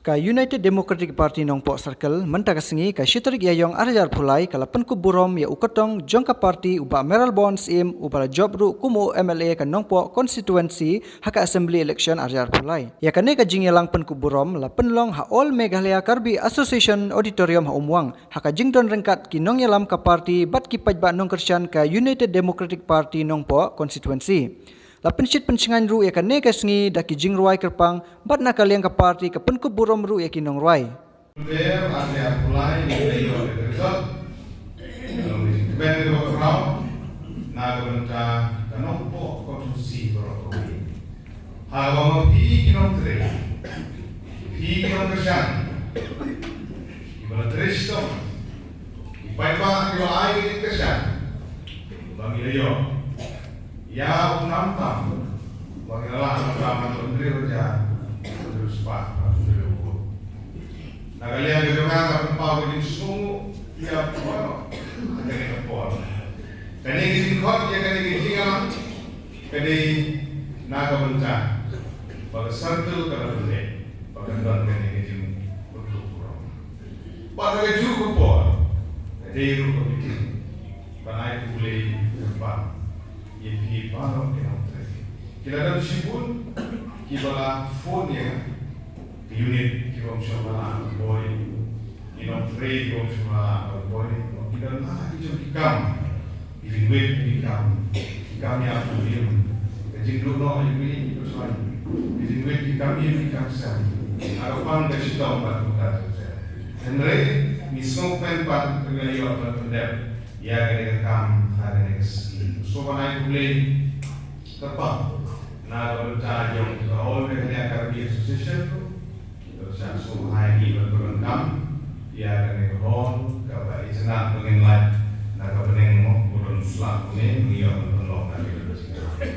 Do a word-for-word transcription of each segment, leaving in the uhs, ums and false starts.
Ka United Democratic Party Nongpoh Circle, mynta ka sngi ka shi tarik Ïaïong arhajar arphew lai, ka la pynkup burom ïa u kyrtong jong ka party u Bah Mayral Born Syiem, uba la jop ruh kum u M L A ka Nongpoh constituency ha ka assembly election arhajar arphew lai. Ïa kane ka jingïalang pynkup burom la pynlong ha All Meghalaya Karbi Association Auditorium ha Umwang, ha ka jingdon ryngkat ki nongïalam ka party bad ki paidbah nongkyrshan ka United Democratic Party Nongpoh constituency. La pynshit pynshngaiñ ruh ïa kane ka sngi da ki jingrwai kyrpang, bad na ka liang ka party ka pynkup burom ruh ïa ki nongrwai. Ber, ate a pulai, ïa ka ïoh ïa ka result. Ka long ka jingkmen kaba khraw na ka bynta ka Nongpoh constituency baroh kawei. Ha kaba ma phi ki nongtrei, phi ki nongkyrshan, kiba la trei shitom, ki paidbah kiba la ai ka jingkyrshan, ba ngi la ïoh ïa u nam tam, ba ngi la lah nam tam hynriew hajar hynriew spah hynriew vote. Na ka liang ka jong nga, nga pynpaw ka jingsngewnguh ïa baroh ha kane ka por. Kane ka jingkhot ïa kane ka jingïalang ka dei na ka bynta ba ka circle ka la pynlong ba kan don kane ka jingpynkup burom. Bad ha kajuh ka por ka dei ruh ka meeting ban ai khublei kyrpang ïa phi baroh ki nongtrei. Ki la don shibun kiba la phone ïa nga. Ki unit ki bym shym la lah ban poi, ki nongtrei ki bym shym la lah ban poi, ki don na ki jong ki kam, ki jingwit ki kam, ki kam ïa phi im, ka jingduh noh ïa phi im, ki jingwit ki kam im, ki kam sem. Ha ka pang ka shitom bad ka jingtem. Hynrei ngi sngewkmen pat ba ngi la ïoh ban pyndep ïa kane ka kam ha kane ka sngi. Sngewbha ban ai khublei kyrpang na ka bynta jong ka All Meghalaya Karbi Association, ka shah sngewbha ïa ngi ban pyndonkam ïa kane ka hall kaba itynnad ba ngin lait na ka bneng mo, ba don slap ne ngi ïoh ban pynlong na ka bneng.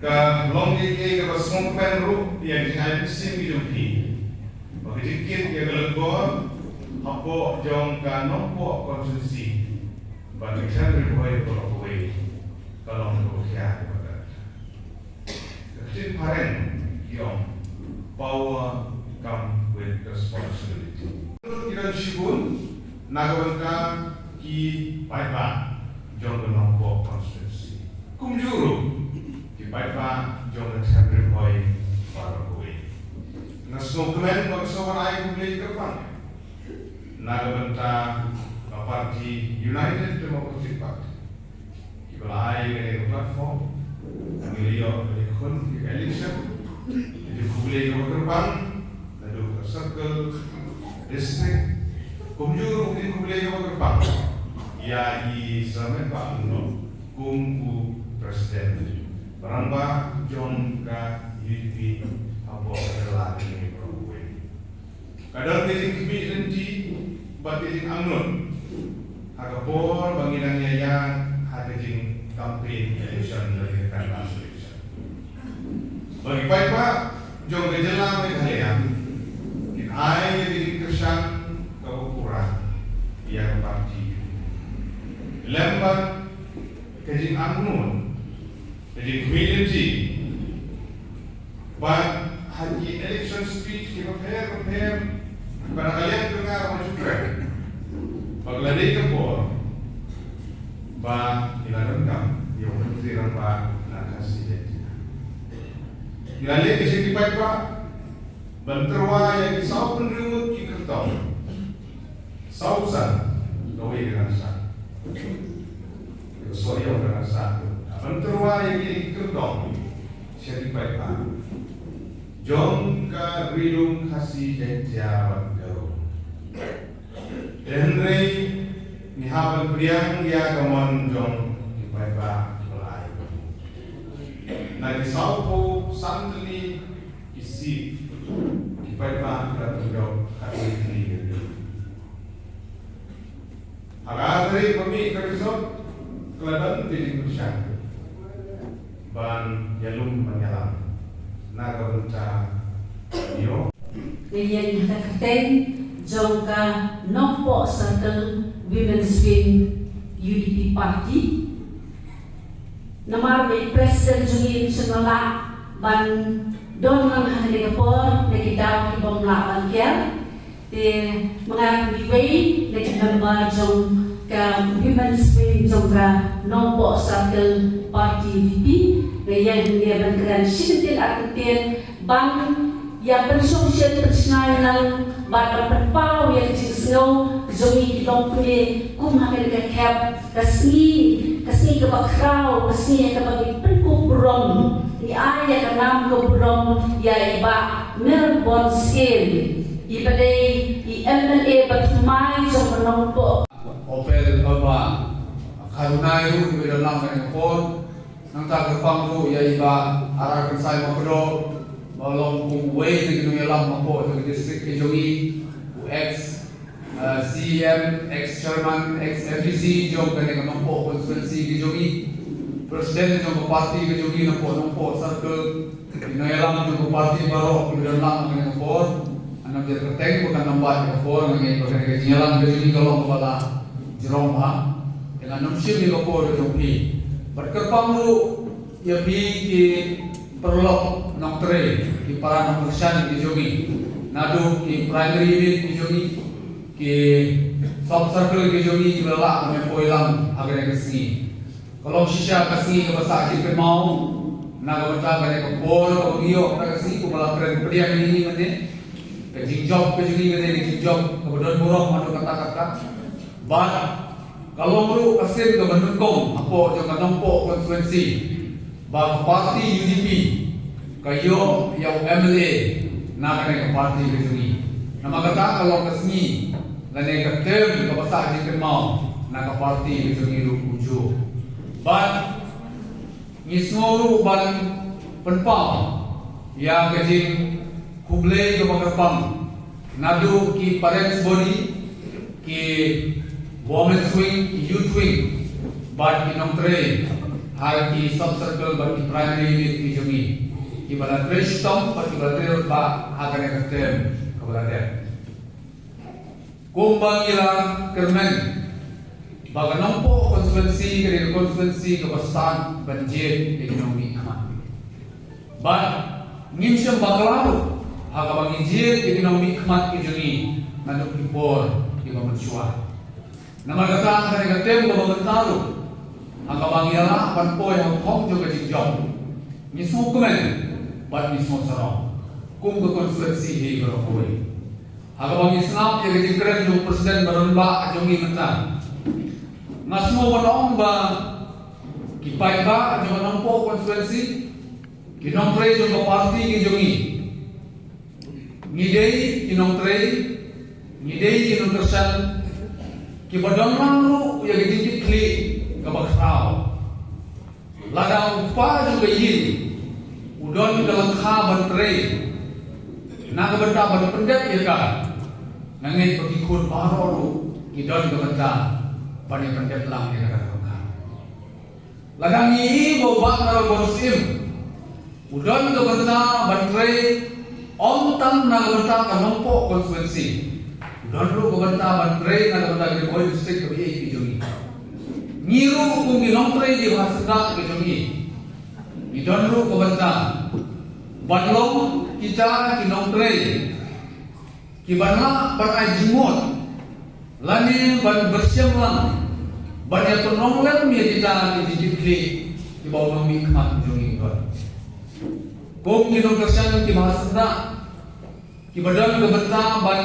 Ka long ïa ki kaba sngewkmen ruh ïa ka jingai mynsiem jong phi ba ka jingkit ïa ka lyngbor hapoh jong ka Nongpoh constituency bad ka Them Ri Bhoi baroh kawei ka long kaba khia kaba khat. Ka ktien phareng ki ong, power come with responsibility. Ki don shibun na ka bynta ki paidbah jong ka Nongpoh constituency. Kumjuh ruh ki paidbah jong ka Them Ri Bhoi baroh kawei. Nga sngewkmen bad nga sngewbha ban ai khublei kyrpang na ka bynta ka party United Democratic Party, kiba la ai kane ka platform ba ngi la ïoh ban ïakhun ïa ka election. Ka jingkhublei kaba kyrpang naduh ka circle, district, kumjuh ruh ka jingkhublei kaba kyrpang ïa i Sir Metbah Lyngdoh kum u president, rangbah jong ka U D P hapoh ka jylla kane baroh kawei. Ka don ka jingkhmih lynti bad ka jingangnud ha ka por ba ngi dang ïaïa ha ka jingcampaign election, ka jingcampaign election. Ba ki paidbah jong ka jylla Meghalaya kin ai ïa ka jingkyrshan kaba pura ïa ka party. Lem bad ka jingangnud, ka jingkhmih lynti, bad ha ki election speech kiba pher bapher ba na ka liang jong nga ba shu kren, ba ka la dei ka por ba ngi la donkam ïa u Myntri Rangbah na Khasi Jaintia. Ngi la leit sha ki paidbah ban tyrwa ïa ki saw phew ngut ki kyrtong. Saw san, kawei ka dang sah. Sorry, ka dang sah. Ban tyrwa ïa ki, ki kyrtong sha ki paidbah jong ka Ri Lum Khasi Jaintia bad Garo. Te hynrei ngi hap ban pdiang ïa ka mon jong ki paidbah kiba la ai. Na ki saw phew san tylli ki seat, ki paidbah ki la pynjop khatwei tylli ki. Ha ka tarik ba mih ka result, ka la don ka jingkyrshan ban ïalum ban ïalam na ka bynta ïoh. Ngi ïeng ha ka kyrteng jong ka Nongpoh Circle Women's Wing U D P Party. Namar ba i president jong ngi im shym la lah ban don lang ha kane ka por na ki daw kiba Ban kiar te, ma nga kum iwei na ki member jong ka Women's Wing jong ka Nongpoh Circle Party U D P, nga ïeng hangne ban kren shi kyntien ar kyntien ban ïa pynshong shen pynshngaiñ lang bad ban pynpaw ïa ka jingsngew ka jong ngi ki longpule kum ha kane ka khep ka sngi, ka sngi kaba khraw, ka sngi kaba ngi pynkup burom, ngi ai ïa ka nam ka burom ïa i Bah Melbourne Syiem, iba dei i M L A ba thymmai jong ka Nongpoh. Opel Baba Kharunai ruh iba don lang kane ka por. Nangta kyrpang ruh ïa i Bah R R Kynsai Makdoh ba long kum uwei na ki nongïalam hapoh jong ka district ka jong ngi, u ex, eh, C E M, ex chairman, ex M D C jong kane ka Nongpoh constituency ka jong ngi, president jong ka party ka jong ngi napoh Nongpoh circle, ki nongïalam jong ka party baroh kiba don lang ha kane ka por. Ngan ym jer kyrteng ba kan ym bad ïa ka por, nga ngeit ba kane ka jingïalam ka jong ngi ka long kaba la jrong bha. Te ngan ym shim ïa ka por ka jong phi. Bad kyrpang ruh ïa phi ki paralok nongtrei, ki para nongkyrshan ki jong ngi, naduh ki primary unit ki jong ngi, ki sub circle ki jong ngi, kiba la lah ban ïa poi lang ha kane ka sngi. Ka long shisha ka sngi kaba sah jingkynmaw na ka bynta kane ka por kaba ngi ïoh kata ka sngi, kumba la kren pdiang ïa ngi mynne. Ka jingjop ka jong ngi ka dei ka jingjop kaba don burom haduh katta katta. Bad ka long ruh ka sien kaba nyngkong hapoh jong ka Nongpoh constituency ba ka party U D P ka ïoh ïa u M L A na kane ka party ka jong ngi. Namar kata ka long ka sngi lane ka term kaba sah jingkynmaw na ka party ka jong ngi ruh kumjuh. Bad ngi sngew ruh ban pynpaw ïa ka jingkhublei kaba kyrpang naduh ki parents body, ki women's wing, ki youth wing, bad ki nongtrei ha ki sub circle bad ki primary unit ki jong ngi, kiba la trei shitom bad kiba la trei rangbah ha kane ka term kaba la dep. Kumba ngi la kyrmen ba ka Nongpoh constituency ka dei ka constituency kaba stad ban jied ïa ki nongmihkhmat. Bad ngim shym bakla ruh ha kaba ngi jied ïa ki nongmihkhmat ki jong ngi naduh ki por kiba mynshuwa. Namar kata ha kane ka term kaba mynta ruh ha kaba ngi ïa lah ban poi ha u thong jong ka jingjop, ngi sngewkmen bad ngi sngewsarong kum ka constituency hi baroh kawei. Ha kaba ngi sngap ïa ka jingkren jong u president ba rangbah jong ngi mynta, nga sngew ban ong ba ki paidbah jong ka Nongpoh constituency, ki nongtrei jong ka party ki jong ngi, ngi dei ki nongtrei, ngi dei ki nongkyrshan kiba don lang ruh ïa ka jingkitkhlieh kaba khraw. Lada u kpa jong ka ïing u don ka lyngkha ban trei na ka bynta ban pyndep ïa ka, nga ngeit ba ki khun baroh ruh ki don ka bynta ban ïa pyndep lang ïa kata ka lyngkha. Lada ngi ïohi ba u Bah Ngarlbon Syiem u don ka bynta ban trei ym tang na ka bynta ka Nongpoh constituency, u don ruh ka bynta ban trei na ka bynta ka Ri Bhoi district kaba ïeit ka jong ngi. Ngi ruh kum ki nongtrei kiba ha syndah ka jong ngi, ngi don ruh ka bynta ban long kita ki nongtrei kiban lah ban ai jingmut lane ban pyrshang lang ban ïa tynrong lem ïa kita ki jingkitkhlieh kiba u nongmihkhmat jong ngi u don. Kum ki nongkyrshan kiba ha syndah kiba don ka bynta ban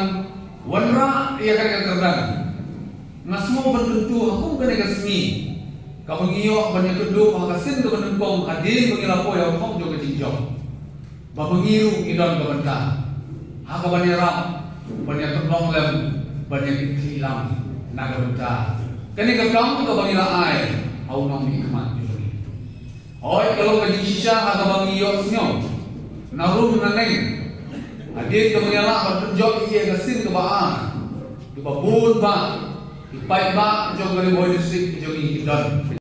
wanrah ïa kane ka kyrdan, nga sngew ban kyntu ha kum kane ka sngi kaba ngi ïoh ban ïakynduh ha ka sien kaba nyngkong hadien ba ngi la poi ha u thong jong ka jingjop, ba ma ngi ruh ngi don ka bynta ha kaban ïarap ban ïa tynrong lem, ban ïa kit khlieh lang na ka bynta kane ka kam kaba ngi la ai ha u nongmihkhmat jong ngi. Hooid, ka long ka jingshisha ha kaba ngi ïohsngew na rum na neng hadien kaba ngi la ïa ban pynjop ïa ka sien kaba ar, kiba bun bah ki paidbah jong ka Ri Bhoi District ki jong ngi ki don.